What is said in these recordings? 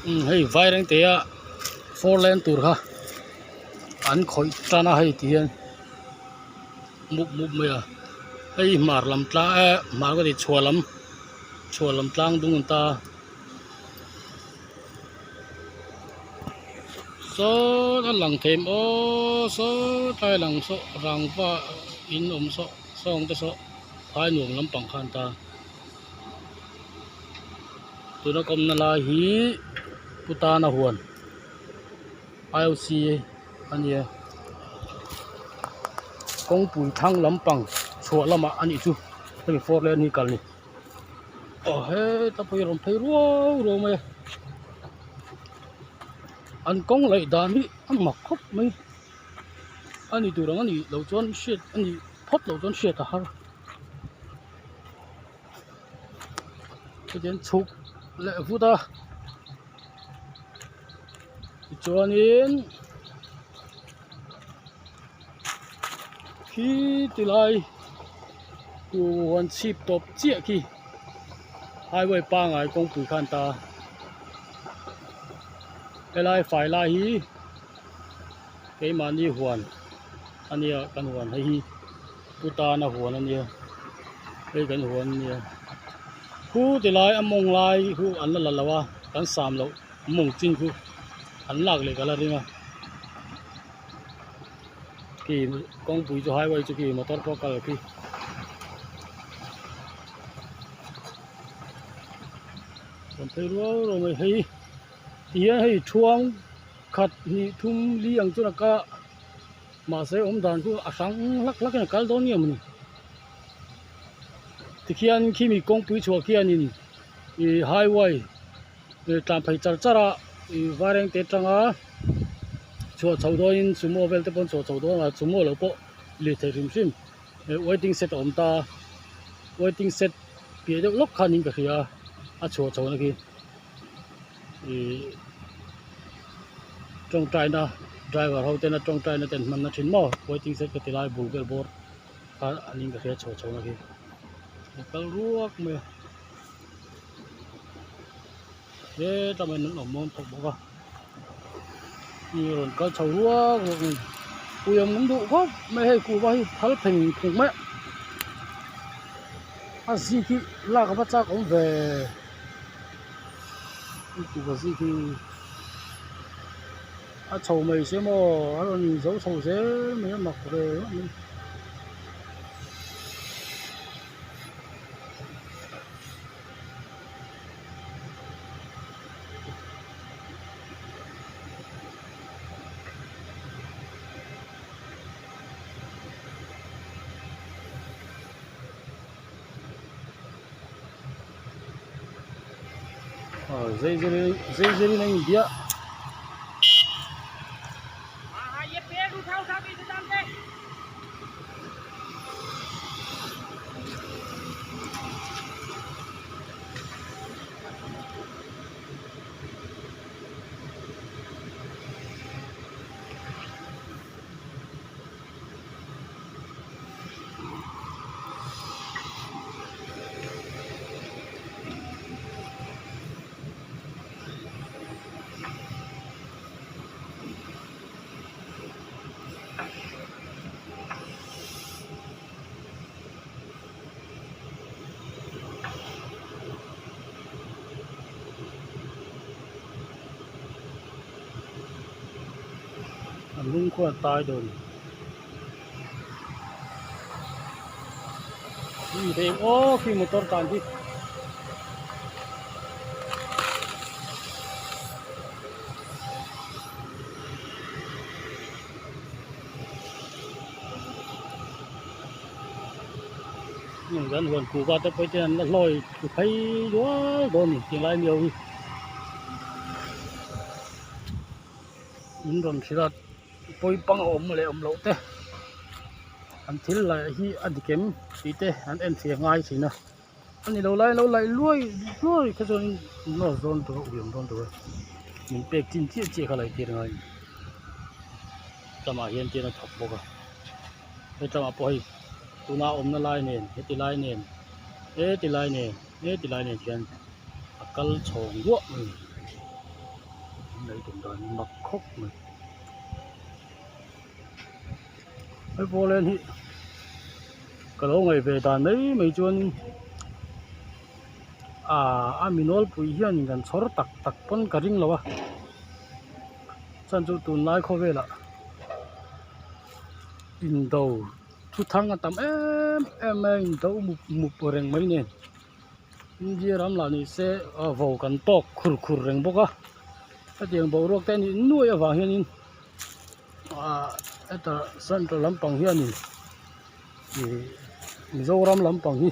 Umm hei vairengte a four lane tur kha an khawih tan a hei ti hian mup mup mai a hei hmar lam tlang eh hmar ka ti chhuah lam chhuah lam tlang dung an ta saw a lang thei em aw saw tlai lang saw rangva in awm saw sawng te saw phai nuam lampang kha an ta. Tuna kawmna lai hi Putana huan I O C a nia kawngpui thlang lampang chhuah lamah a nih chu hemi four lane hi kal ni aw heta pawh hi a rawn phei ruau ruau mai a an kawng laih dan hi a mak khawp mai a ni tur ang a nih loh chuan hriat a nih phawt loh chuan hriat a har. Hetiang chhuk leh vut a tichuanin khi ti lai huan chhip tawp chiah khi highway pangai kawngpui khan ta helai fai lai hi keimahni huan a nia kan huan hei hi. Pu tana huan a nia hei kan huan a nia khu ti lai a mawng lai khu an la la lo a kan sam loh mawng chin khu an lak leh ka la ring a khi kawngpui chu highway chu khi motor pawh a kal khi. Rawn phei ruau ruau mai hei tihian hei thuang khat hnih thum li ang chuan a ka. Mahse awm dan chu a hrang hlak hlak in a kal dawn nge mawni tikhian khimi kawngpui chhuah khianin ih highway ih tlan phei char char a ih vairengte atanga chhuah chho dawnin sumo vel te pawh an chhuah chho dawn a sumo lo pawh lirthei hrim hrim ih waiting shed a awm ta a waiting shed piah deuh lawk khanin ka hria a a chhuah chho na khi ih tawngtaina driver ho tena tawngtaina te an hman na thin maw waiting shed ka ti lai bul vel bawr kha an in ka hria chho chho na khi a kal ruak mai a hetah mai an awm mawn thawk bawk a mi rawn kal chho ruak ruak mai ui awm an duh khawp mai hei kuhva hi phal pheng phung mai a a zik hi lak a va chak awm ve. A chho mai se maw a rawn zo chho zel mai a mak ve ngawt mai. Zei zerin a inbiah. A lung khuan a tai dawn. Aw khi motor tlan hi. Kan huan kuhva te pawh hi an la hlawi thlu phei dual dawn a ni tinglai miau hi in rawn hrilh a. Pawi pang a awm leh awm loh te an thil laih hi a dik em tih te an en thei a ngai thin a a ni lo lai lo laih luai luai kha chuan in loss dawn tur a ui awm dawn tur a min pek chin chiah chiah kha laih tir a ngai a ni tlamah hian tian a thawk bawk a hetlamah pawh hei tuna a awmna lai nen heti lai nen heti lai nen heti lai nen hian a kal chhawng duah mai a ni. An lei tum dan hi mak khawp mai. Hei four lane hi ka lo ngaih ve dan mai mai chuan ahh a mi nawlpui hian kan chhawr tak tak pawn ka ring lo a chhan chu tunlai khawvelah indo thu thang a tam em em mai a indo mup mup reng mai nen India ram lah ni se a vo kan tawk khur khur reng bawk a hetiang boruak te a nih nuai avang hianin ah heta central lampang hianin ih Mizoram lampang hi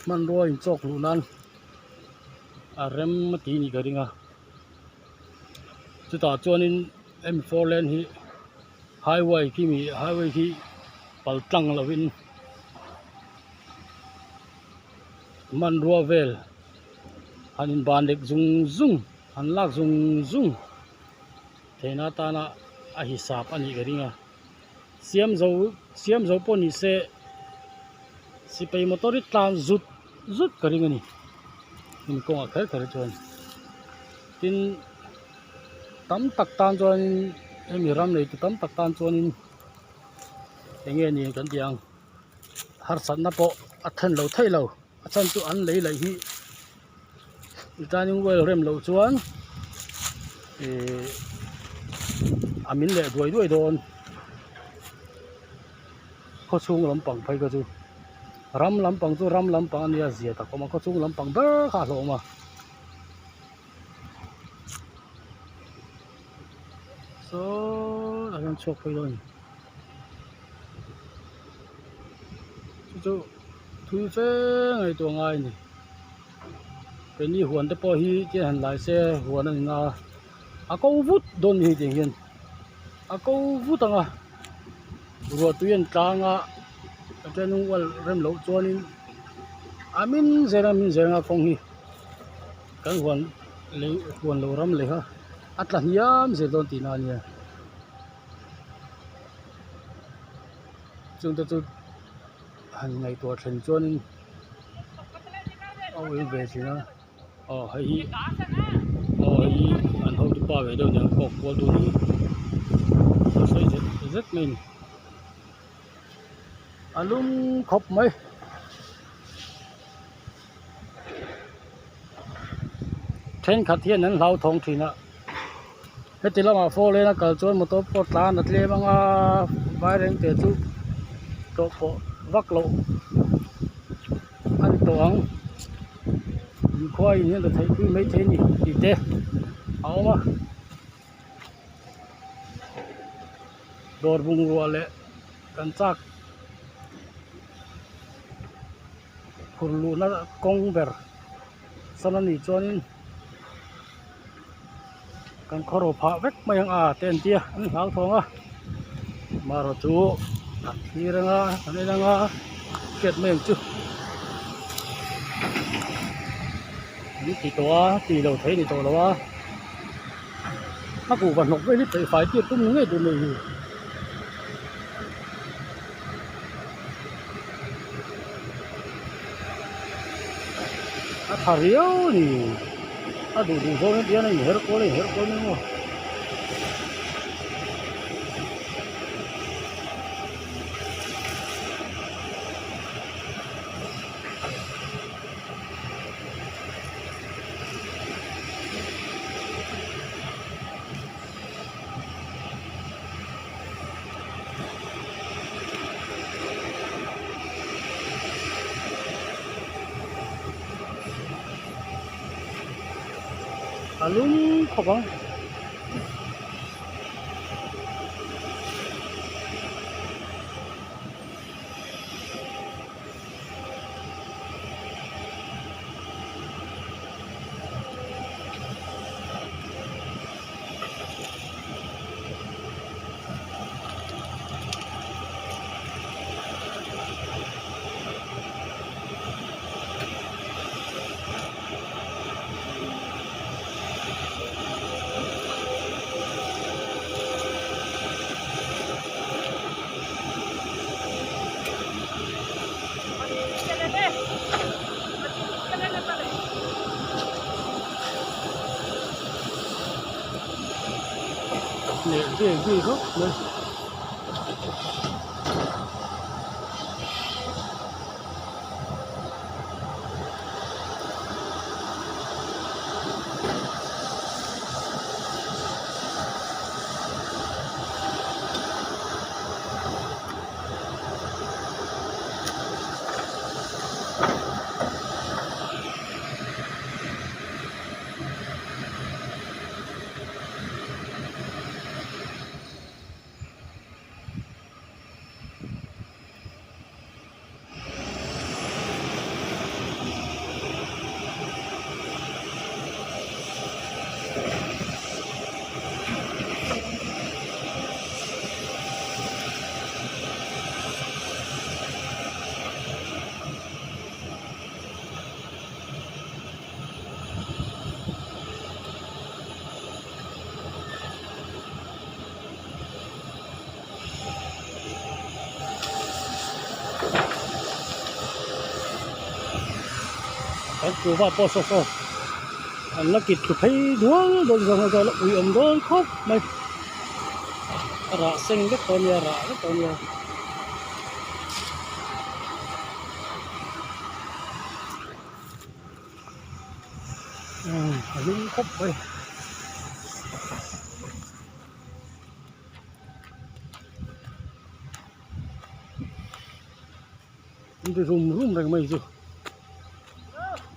hmanrua inchawk luh nan a rem a tih a nih ka ring a chutah chuanin hemi four lane hi highway khi mi highway khi pal tlang lovin hmanrua vel han inban lek zung zung han lak zung zung theihna atana a hisap a nih ka ring a siam zo siam zo pawh ni se sipai motor hi tlan zut zut ka ring a ni hemi kawngah kher kher hi chuan tin tam tak tan chuanin hemi ram nei tu tam tak tan chuanin eng nge ni kan tih ang harsatna pawh a then lo thei lo a chhan chu an lei laih hi chuanin well rem loh chuan ihh a min leh duai duai dawn khaw chhung lampang phei kha chu ram lampang chu ram lampang a nia zia tak a awm a khaw chhung lampang ber kha a hlauhawm a. Saw ah hian chhuak phei dawn a ni chu chu thui fe ngaihtuah ngai a ni keini huan te pawh hi tian han lai se huan a ni na a a ko vut dawn a ni hei tiang hian a ko vut ang a ruah tui an tlang a a then ual rem loh chuanin a min zel a min zel anga kawng hi. Kan huan lei huan lo ram leh kha a tla hniam zel dawn tihna a nia chungte chu han ngaihtuah then chuanin a ui ve thin a aw hei hi aw hei hi an hotu pa ve deuh nen kawk kual dun hi a sawi zet zet mai a ni a lum khawp mai. Thenkhat hian an hlauthawng thin a heti lamah four lane a kal chuan motor pawh tlan a tlem anga vairengte chu tlawh pawh vak loh a ni tawh ang inkhua in hian a theih pui maithei a ni tih te a awm a dawr bungrua leh kan chak. Phur luhna kawng ber sawn a nih chuanin kan khaw ro phah vek mai ang a te an tia an hlauthawng a marawh chu an thlir anga an en anga hriat mai ang chu an ti tawh a tih loh theih a ni tawh lo a a kuhva hnawk vel hi peih fai tir tum ni ngei tur a nih hi. A tha riau a ni a duh duh zawng hian a inher kual a inher kual mai maw. A lum khawp ang. Hneh zui zui khawp mai. Kan kuhva pawh saw saw an la kit thlu phei dual dawn zawng a la ui awm dawn khawp mai a rah seng vek tawh a nia rah vek tawh a nia. A lum khawp mai. An ri rum rum reng mai chu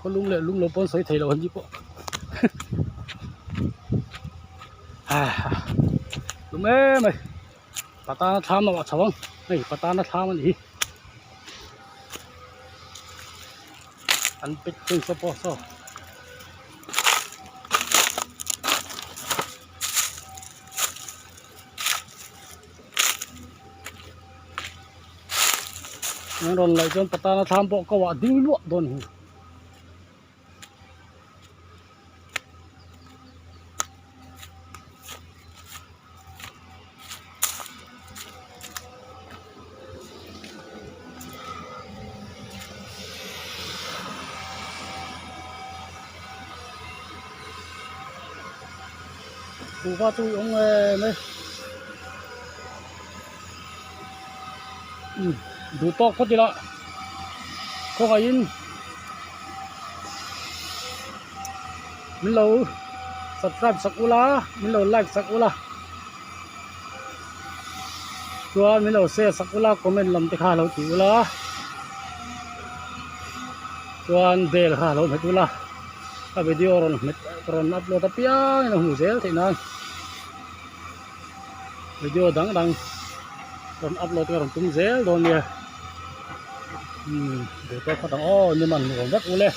khaw lum leh lum lo pawh an sawi thei lo an ni pawh lum em mai patana thlam a chho ang hei patana thlam a ni hi. An pet phei saw pawh saw. An rawn laih chuan patana thlam pawh ko ah ding luah dawn hi. Kuhva chu i awm em e umm duh tawk phawt ila khawngaihin min lo subscribe sak ula min lo like sak ula chuan min lo share sak ula comment lam te kha lo ti ula chuan bell kha lo hmet ula a video rawn hmet rawn upload apiang in a hmu zel theih nan video dang dang rawn upload ka rawn tum zel dawn nia umm duh tawk phawt ang aw ni man nuam vek ule.